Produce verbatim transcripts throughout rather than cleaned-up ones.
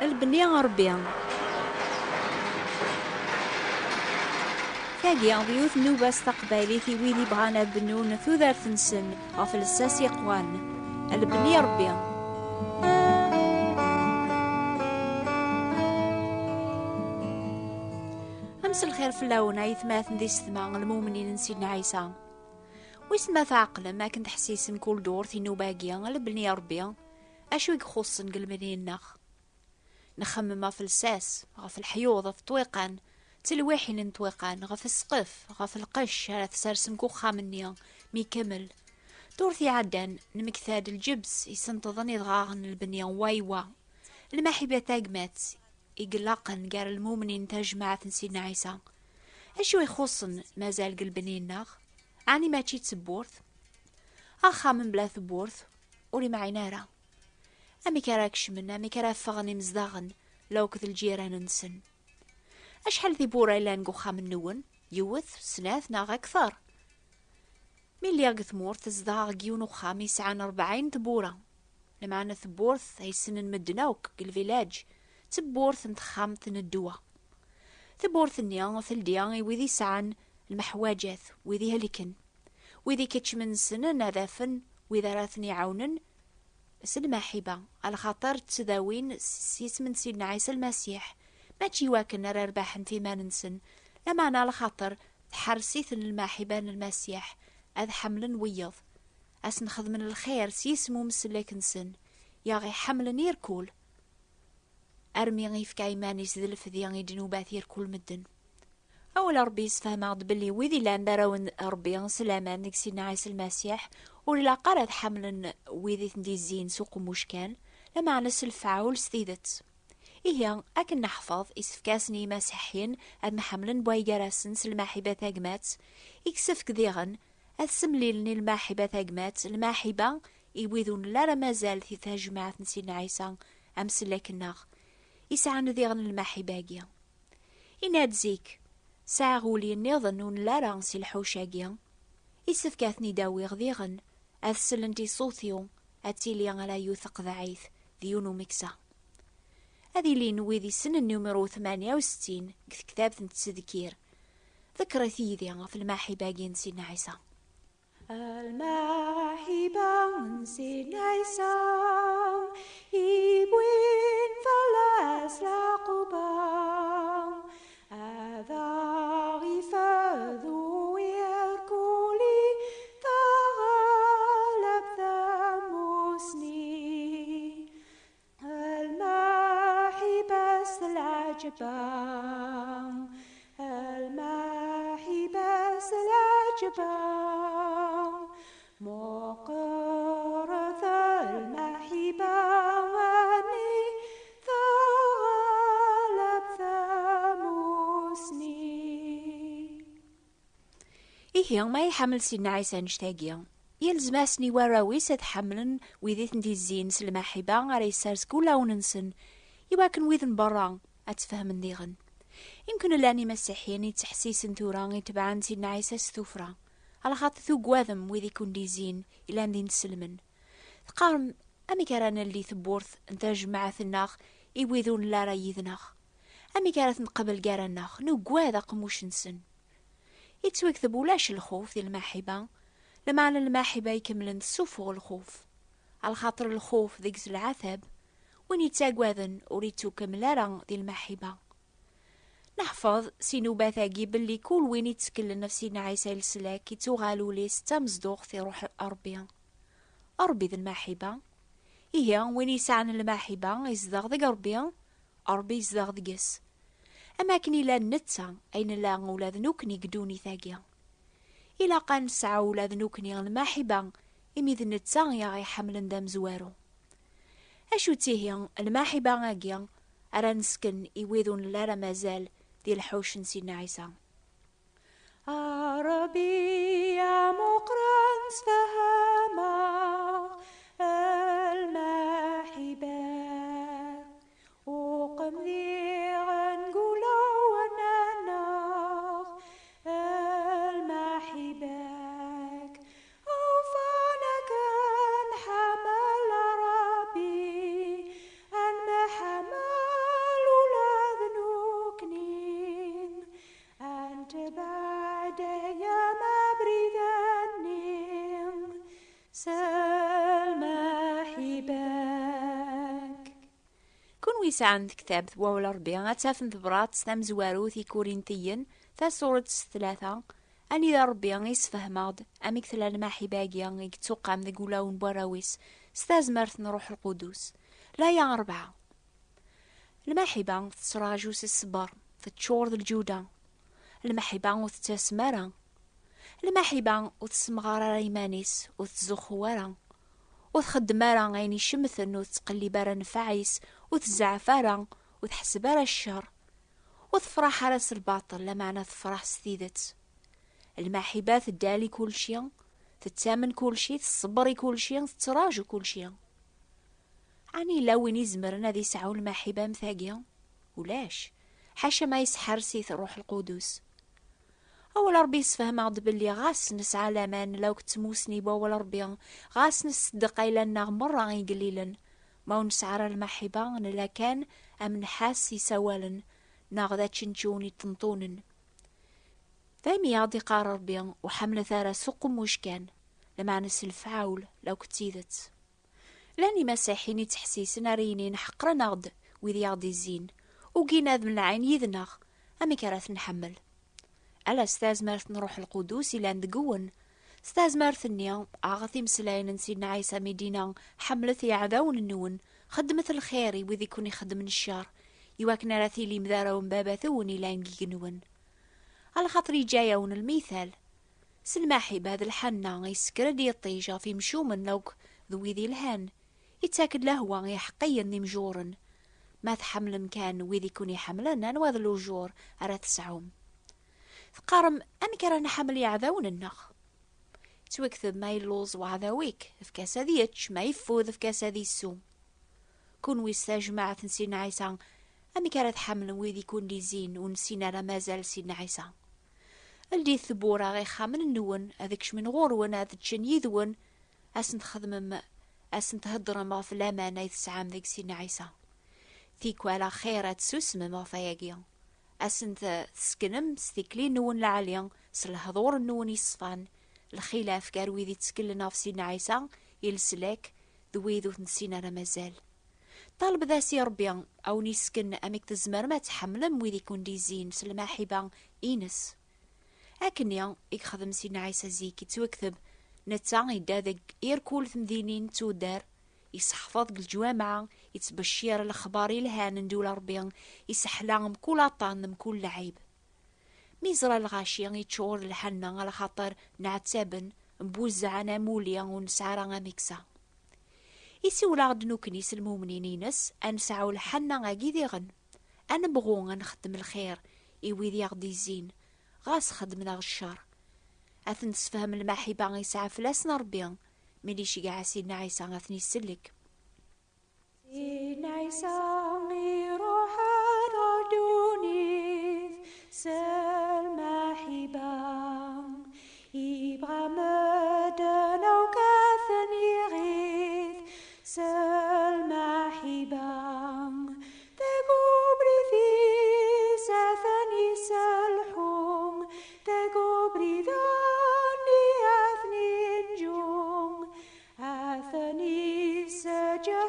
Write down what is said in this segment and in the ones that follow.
Lebni Ṛebbi. Tagi d yiwet n nnuba s taqbaylit i wid ibɣan ad bnun tudert-nsen ɣef lsas yeqwan. Lebni Ṛebbi. Amselxir fell-awen, aytmaten d isetma, lmumnin n Sidna Ɛisa. Wissen ma tɛeqlem akken teḥsisem kul durt i nnuba-agi, lebni Ṛebbi, acu i ixuṣṣen deg lebni-nneɣ? Nxemmem ɣef lsas, ɣef leḥyuḍ, ɣef ṭṭwiqan, d telwiḥin n ṭṭwiqan, ɣef ssqef, ɣef lqecc ara tsersem deg uxxam-nni mi ikemmel. Ddurt iɛeddan, nmekta-d lǧebs isenṭḍen idɣaɣen n lebni wa i wa. Lmaḥiba tagmat i ilaqen gar lmumnin n tajmaɛt n Sidna Ɛisa. Acu ixuṣṣen mazal deg lebni-nneɣ? Ɛni mačči d tewwurt? Axxam mebla tewwurt ur imɛin ara. Amek ara kecmen, amek ara ffɣen imezdaɣen la akked lǧiran-nsen? Acḥal tiwwura yellan deg uxxam-nwen? Yiwet, snat neɣ akter? Mi lliɣ deg tmurt, zedɣeɣ deg yiwen uxxam yesɛan rebɛin tewwura. Lameɛna tewwurt ay ssnen medden akk deg lvilaǧ, d tewwurt n texxamt n ddwa. Tewwurt-nni teldi i wid yesɛan lmeḥwaǧat, wid ihelken, wid ikeččmen ssnen ad afen wid ara ten-iɛawnen s lmaḥiba, alaxaṭer ttdawin s yisem n Sidna Ɛisa Lmasiḥ, mačči iwakken ara rbaḥen f iman-nsen, lameɛna alaxaṭer tḥerres-iten lmaḥiba n Lmasiḥ, ad ḥemmlen wiyeḍ, ad sen-xedmen lxir s yisem umsellek-nsen, i aɣ-iḥemmlen irkul, armi ifka iman-is d lefdi i ddnubat irkul medden. Awal n Ṛebbi yessefhem-aɣ-d belli wid illan d arraw n Ṛebbi s laman deg Sidna Ɛisa Lmasiḥ, ur ilaq ara ad ḥemmlen wid i ten-d-izzin s uqemmuc kan, lameɛna s lefɛul s tidet. Ihi, akken neḥfeḍ, isefk-asen i imasiḥiyen ad mḥemmlen wway gar-asen s lmaḥiba tagmat, i yessefk diɣen ad semlilen i lmaḥiba tagmat, lmaḥiba i wid ur nelli ara mazal di tajmaɛt n Sidna Ɛisa amsellek-nneɣ, isɛan diɣen lmaḥiba-agi. Yenna-d zik, sɛiɣ uli nniḍen ur nelli ara si lḥuc-agi, isefk ad ten-id-awiɣ diɣen, ad sellent i ṣṣut-iw, ad tili ala yiwet tqeḍɛit d yiwen umeksa. Ad ilin wid issnen numiru tmanya u settin deg tektabt n Ttedkir. Ḍekkret yid-i ɣef lmaḥiba-agi n Sidna Ɛisa. Lmaḥiba n Sidna Ɛisa, iwwin fell-as lɛaquba, ad aɣ-ifdu irkul i taɣalabt tamusni. Lmaḥiba-s d lɛaǧba, lmaḥiba-s d lɛaǧba, meqqret lmaḥiba-nni, taɣleb tamusni. Ihi, ma iḥemmel Sidna Ɛisa annect-agi, yelzem-asen i warraw-is ad ḥemmlen wid i ten-d-izzin s lmaḥiba ara yessers deg wulawen-nsen, iwakken wid n berra ad tt-fehmen diɣen. Imken llan imasiḥiyen yettḥessisen tura i tebɛen Sidna Ɛisa s tuffra, alaxaṭer tuggadem wid i ken-d-izzin ilan d inselmen. Teqqarem, amek ara nelli tewwurt n tajmaɛt-nneɣ i wid ur nelli ara yid-neɣ? Amek ara t-nqabel gar-aneɣ? Nuggad aqemmuc-nsen. Yettwakteb ulac lxuf di lmaḥiba, lameɛna lmaḥiba ikemlen tessuffuɣ lxuf. Alaxaṭer lxuf deg-s lɛatab, win yettaggaden ur yettukemmel ara di lmaḥiba. Neḥfeḍ si nnubat-agi belli kul win itteklen ɣef Sidna Ɛisa i leslak, ittuɣal ul-is d tamezduɣt i Ṛuḥ Ṛebbi. Ṛebbi d lmaḥiba. Ihi, win yesɛan lmaḥiba, izdeɣ deg Ṛebbi, Ṛebbi izdeɣ deg-s. Am akken ila netta, ay nella ula d nekkni deg ddunit-agi. Ilaq ad nesɛu ula d nekkni lmaḥiba, imi d netta i aɣ-iḥemmlen d amezwaru. Acu-tt ihi lmaḥiba-agi ara nesken i wid ur nelli ara mazal di lḥuc n Sidna Ɛisa? A Ṛebbi amuqran, sfehmeɣ lmaḥiba-k, uqem diɣen deg wulawen-nneɣ lmaḥiba-k, awfan akken nḥemmel Ṛebbi, ad nḥemmel Wi yesɛan tektabt Wawal Ṛebbi ad tafem tebṛat tamezwarut i Kurintiyen, tasuret s tlata, anida Ṛebbi isefhem-aɣ-d amek tella lmaḥiba-agi i yettuqam deg ulawen n warraw-is s tazmert n Ṛuḥ Lqudus. Laya rebɛa. Lmaḥiba tettraǧu s ṣṣber, teččur d lǧuda. Lmaḥiba ur tettasem ara. Lmaḥiba ur tessemɣar ara iman-is, ur tettzuxxu ara. Ur txeddem ara ayen icemten, ur tettqellib ara nnfeɛ-is, ur tzeɛɛef ara, ur teḥseb ara ccer. Ur tefraḥ ara s lbaṭel, lameɛna tefraḥ s tidet. Lmaḥiba teddali kulci, tettamen kulci, teṣber i kulci, tettraǧu kulci. Ɛni yella win izemren ad isɛu lmaḥiba am tagi? Ulac, ḥaca ma yesḥers-it Ṛuḥ Lqudus. Awal Ṛebbi yessefhem-aɣ-d belli ɣas nesɛa laman la akked tmusni n wawal Ṛebbi, ɣas nṣeddeq ayla-nneɣ merra igellilen, ma ur nesɛi ara lmaḥiba, nella kan am nnḥas yessawalen, neɣ d ačenčun iṭenṭunen. Daymi i aɣ-d-iqqar Ṛebbi, ur ḥemmlet ara s uqemmuc kan, lameɛna s lefɛul la akked tidet. Llan imasiḥiyen ittḥessisen ar yinin ḥeqren-aɣ-d wid i aɣ-d-izzin, ugin ad mneɛin yid-neɣ, amek ara ten-nḥemmel? Ala s tazmert n Ṛuḥ Lqudus ilan deg-wen. S tazmert-nni, aɣet imeslayen n Sidna Ɛisa mi d-inna, ḥemmlet iɛdawen-nwen, xeddmet lxir i wid i ken-ixeddmen ccer, iwakken ara tilim d arraw n Baba-twen ilan deg-wen. Alaxaṭer yeǧǧa-yawen lmital. S lmaḥiba d lḥanna, yessker-d iṭij ɣef imcumen akk d wid ilhan, ittak-d lehwa i iḥeqqiyen d imjuren. Ma tḥemmlem kan wid i ken-iḥemmlen, anwa d lujur ara tesɛum? Teqqarem, amek ara nḥemmel iɛdawen-nneɣ? Ttwakteb, ma yelluẓ uɛdaw-ik, efk-as ad yečč, ma yeffud, efk-as ad yessu. Kunwi s tajmaɛt n Sidna Ɛisa, amek ara tḥemmlem wid i kun-d-izzin ur nessin ara mazal Sidna Ɛisa? Ldit tewwura ixxamen-nwen, ad kecmen ɣur-wen, ad ččen yid-wen, ad sen-txedmem, ad sen-theddrem ɣef laman ay tesɛam deg Sidna Ɛisa. Tikwal axir ad tsusmem ɣef wayagi. Ad sen-tesknem s tikli-nwen lɛali, s lehdur-nwen yeṣfan, lxilaf gar wid itteklen ɣef Sidna Ɛisa i leslak d wid ur t-nessin ara mazal. Ṭalbet-as i Ṛebbi a wen-isken amek tzemrem ad tḥemmlem wid i kun-d-izzin s lmaḥiba-ines. Akkenni i yexdem Sidna Ɛisa zik, ittwakteb, netta yedda deg irkul temdinin d tuddar, yesseḥfaḍ deg leǧwameɛ, yettbeccir lexbar ilhan n ddula Ṛebbi, yesseḥla mkul aṭṭan d mkul lɛib. Mi yeẓra lɣaci, yeččur d lḥanna, alaxaṭer nɛettaben, mbuzzɛen amulli ur nesɛi ara amiksa. Isiwel-aɣ-d nekkni s lmumnin-ines, ad nesɛu lḥanna-agi diɣen. Ad nebɣu ad nxeddem lxir i wid i aɣ-d-izzin, ɣas xedmen-aɣ ccer. Ad ten-nessefhem lmaḥiba yesɛa fell-asen Ṛebbi, mi d-iceggeɛ Sidna Ɛisa ad ten-isellek. Sidna Ɛisa iruḥ-d ɣer ddunit s lmaḥiba, ibɣa medden akk ad ten-iɣit s lmaḥiba. Deg ubrid-is ad ten-iselḥu, deg ubrid-nni ad ten-inǧu, ad ten-isseǧhed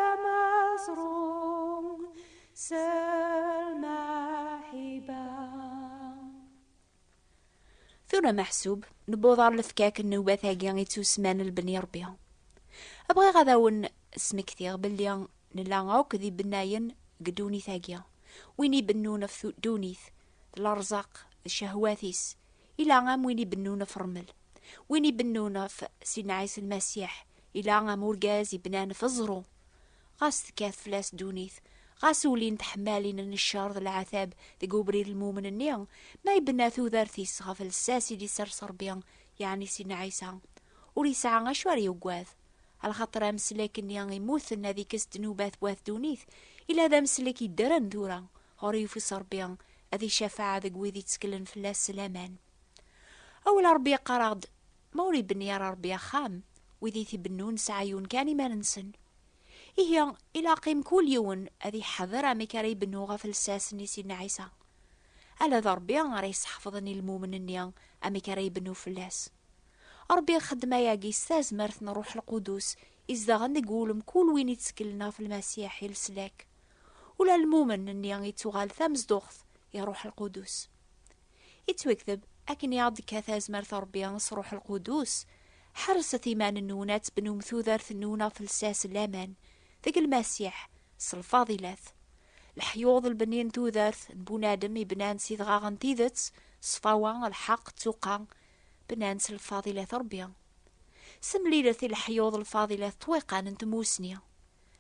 ameẓru s lmaḥiba. Tura meḥsub, newweḍ ɣer lefkak n nnubat-agi ittusman n lebni Ṛebbi. Bɣiɣ ad awen-smektiɣ belli nella akk d ibennayen deg ddunit-agi. Win ibennun ɣef tu-, ddunit, d lerẓaq, d ccehwat-is, ila am win ibennun ɣef ṛṛmel. Win ibennun ɣef Sidna Ɛisa Lmasiḥ, ila am urgaz ibnan ɣef ẓẓru. Ɣas tekkat fell-as ddunit, ɣas ulin tḥemmalin n ccer d leɛtab deg ubrid n lmumen-nni, ma ibenna tudert-is ɣef lsas i d-isers Ṛebbi, yeɛni Sidna Ɛisa, ur yesɛa acu ara yuggad. Alaxaṭer ameslak-nni immuten ad ikkes ddnubat n wat ddunit, ila d ameslak yeddren tura ɣur yufus Ṛebbi, ad icafeɛ deg wid itteklen fell-as s laman. Awal Ṛebbi yeqqar-aɣ-d, ma ur ibenni ara Ṛebbi axxam, wid i t-ibennun sɛan kan iman-nsen. Ihi, ilaq i mkul yiwen ad iḥader amek ara ibennu ɣef lsas-nni Sidna Ɛisa. Ala d Ṛebbi ara yesḥefḍen i lmumen-nni amek ara ibennu fell-as. Ṛebbi ixeddem ayagi s tazmert n Ṛuḥ Lqudus izedɣen deg wul mkul win itteklen ɣef Lmasiḥ i leslak. Ula lmumen-nni yettuɣal tamezduɣt i Ṛuḥ Lqudus. Yettwakteb, akken i aɣ-d-tekka tazmert n Ṛebbi s Ṛuḥ Lqudus: "Ḥerset iman-nwen ad tebnum tudert-nwen ɣef lsas n laman deg Lmasiḥ s lfaḍilat." Leḥyuḍ lbenni n tudert n bunadem i bnan s idɣaɣen n tidet, ṣṣfawa, lḥeqq, ttuqa, bnan s lfaḍilat n Ṛebbi. Semlilet i leḥyuḍ lfaḍilat ṭṭwiqan n tmusni.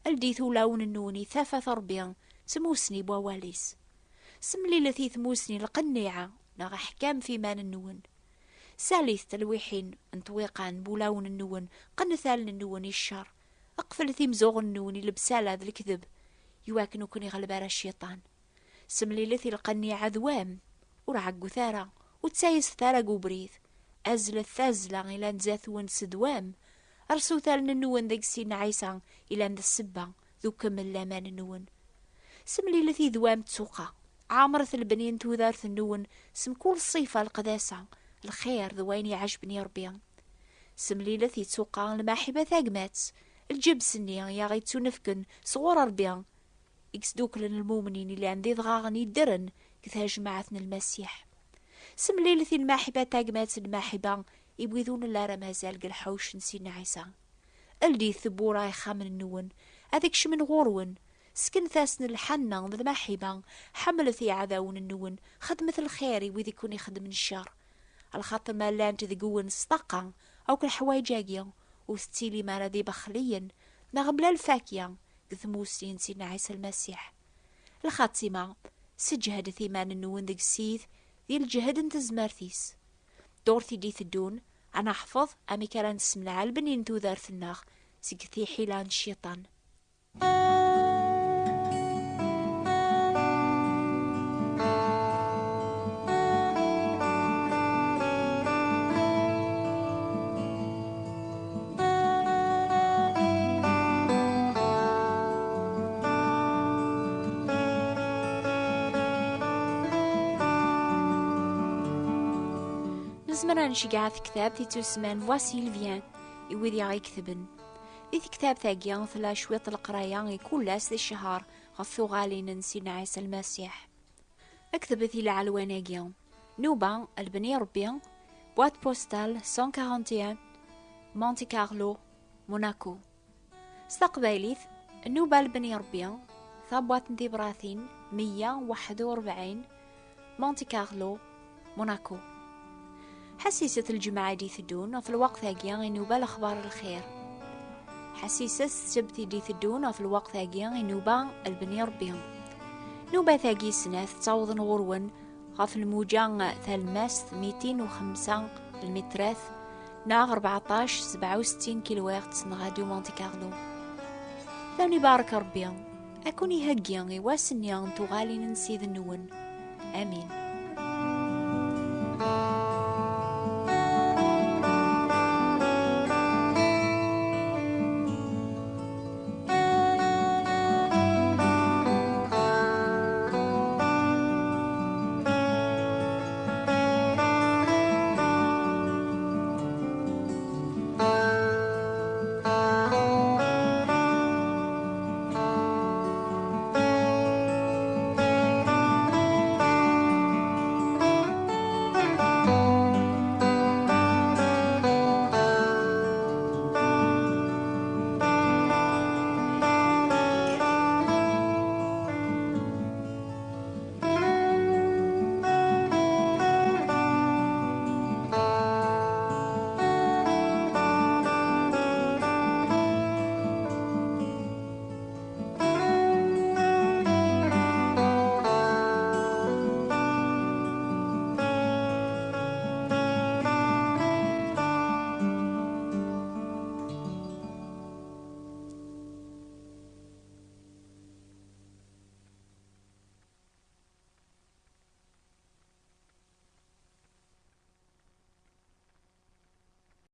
Ldit ulawen-nwen i tafat n Ṛebbi d tmusni n wawal-is. Semlilet i tmusni n lqenniɛa neɣ aḥkam f iman-nwen. Salit talwiḥin n ṭṭwiqan n wulawen-nwen, qennet allen-nwen i ccer. Qeflet imzuɣen-nwen i lebsala d lekdeb, iwakken ur ken-iɣleb ara cciṭan. Semlilet i lqenniɛa d wam, ur ɛeggut ara, ur ttayset ara deg ubrid. Azlet tazzla ilan zdat-wen s ddwam. Rset allen-nwen deg Sidna Ɛisa, ilan d ssebba d ukemmel n laman-nwen. Semlilet i ddwam d ttuqa. Ɛemret lbenni n tudert-nwen s mkul ṣṣifa, leqdasa, lxir d wayen iɛejben i Ṛebbi. Semlilet i ttuqa n lmaḥiba tagmat, lǧebs-nni i aɣ-ittunefken sɣur Ṛebbi, i yesduklen lmumnin ilan d idɣaɣen yeddren deg tajmaɛt n Lmasiḥ. Semlilet i lmaḥiba tagmat n lmaḥiba i wid ur nelli ara mazal deg lḥewc n Sidna Ɛisa. Ldit tewwura ixxamen-nwen, ad kecmen ɣur-wen. Seknet-asen lḥanna d lmaḥiba. Ḥemmlet iɛdawen-nwen, xedmet lxir i wid i ken-ixeddmen ccer. Lxaṭer ma llant deg-wen s ṭṭaqa akk leḥwayeǧ-agi, ur tettilim ara d ibexliyen neɣ mlal lfakya deg tmusni n Sidna Ɛisa Lmasiḥ. Lxatima, seǧhedet iman-nwen deg Ssid di lǧehd n tezmert-is. Ddurt i d-iteddun, ad neḥfeḍ amek ara nessemneɛ lbenni n tudert-nneɣ seg tiḥila n cciṭan. Nezmer ad nceggeɛ tektabt ittusemman Voici il vient i wid i aɣ-iketben. Di tektabt-agi tella cwiṭ leqraya i kul ass di ccher ɣef tuɣalin n Sidna Ɛisa Lmasiḥ. Ktbet i lɛelwan-agi: Nuba, Lbni Ṛebbi, boîte postale cent quarante et un, Monte Carlo, Monaco. S taqbaylit, Nuba, Lbni Ṛebbi, tabwaṭ n tibratin meyya u waḥed u rebɛin, Monte Carlo, Monaco. Ḥassiset lǧemɛa i d-iteddun ɣef lweqt-agi i Nuba Lexbar Lxir. Ḥassiset ssebt i d-iteddun ɣef lweqt-agi i Nuba Lbni Ṛebbi. Nubat-agi snat ttawḍen ɣur-wen ɣef lmuǧa talemmast mitin u xemsa lmitrat neɣ rbeɛṭac sebɛa u settin kilohertz n Radio Monte Carlo. Ad wen-ibarek Ṛebbi, ad ken-iheggi i wass-nni n tuɣalin n Ssid-nwen. Amin.